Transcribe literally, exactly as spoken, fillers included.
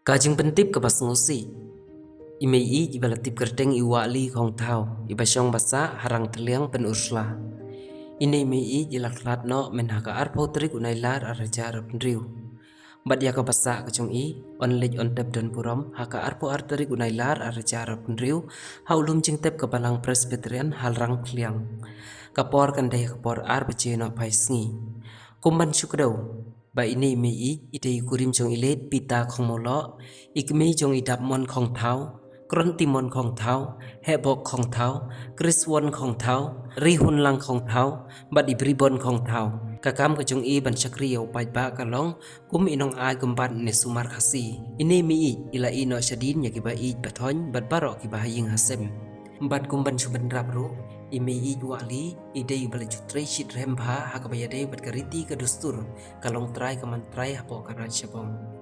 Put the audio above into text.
Ka jingpyntip kaba sngewsih. I mei ïeit iba la tip kyrteng i Wahli Khongthaw, iba shong ba sah ha Rangthliang Pynursla. Ine i mei ïeit i la khlad noh mynha ka arphew tarik u Nailar arhajar arphew hynriew. Bad ïa kaba sah ka jong i yn leit yn tep don burom ha ka arphew ar tarik u Nailar arhajar arphew hynriew ha u lum jingtep ka Balang Presbyterian ha Rangthliang. Ka por kan dei ha ka por ar baje noh phai sngi. Kum ban shu kdew ba ine i mei ïeit i dei i kurim jong i leit Peter Khongmawloh, i kmie jong i Dapmon Khongthaw, Krontimon Khongthaw, Hehbok Khongthaw, Kriswon Khongthaw, Rihunlang Khongthaw bad i Bribon Khongthaw. Ka kam ka jong i ban shakri ïa u paidbah ka long kum i nongai kumban ne sumar Khasi. Ine i mei ïeit i la ïeh noh shadien ïa kiba ïeit ba thoiñ bad baroh kiba ha ïing ha sem. Bad kum ban shu bynrap ruh, i mei ïeit Wahli i dei iba la ju trei shitrhem bha ha kaba ïadei bad ka riti ka dustur, ka longtrai ka mantrai hapoh ka Raid Shabong.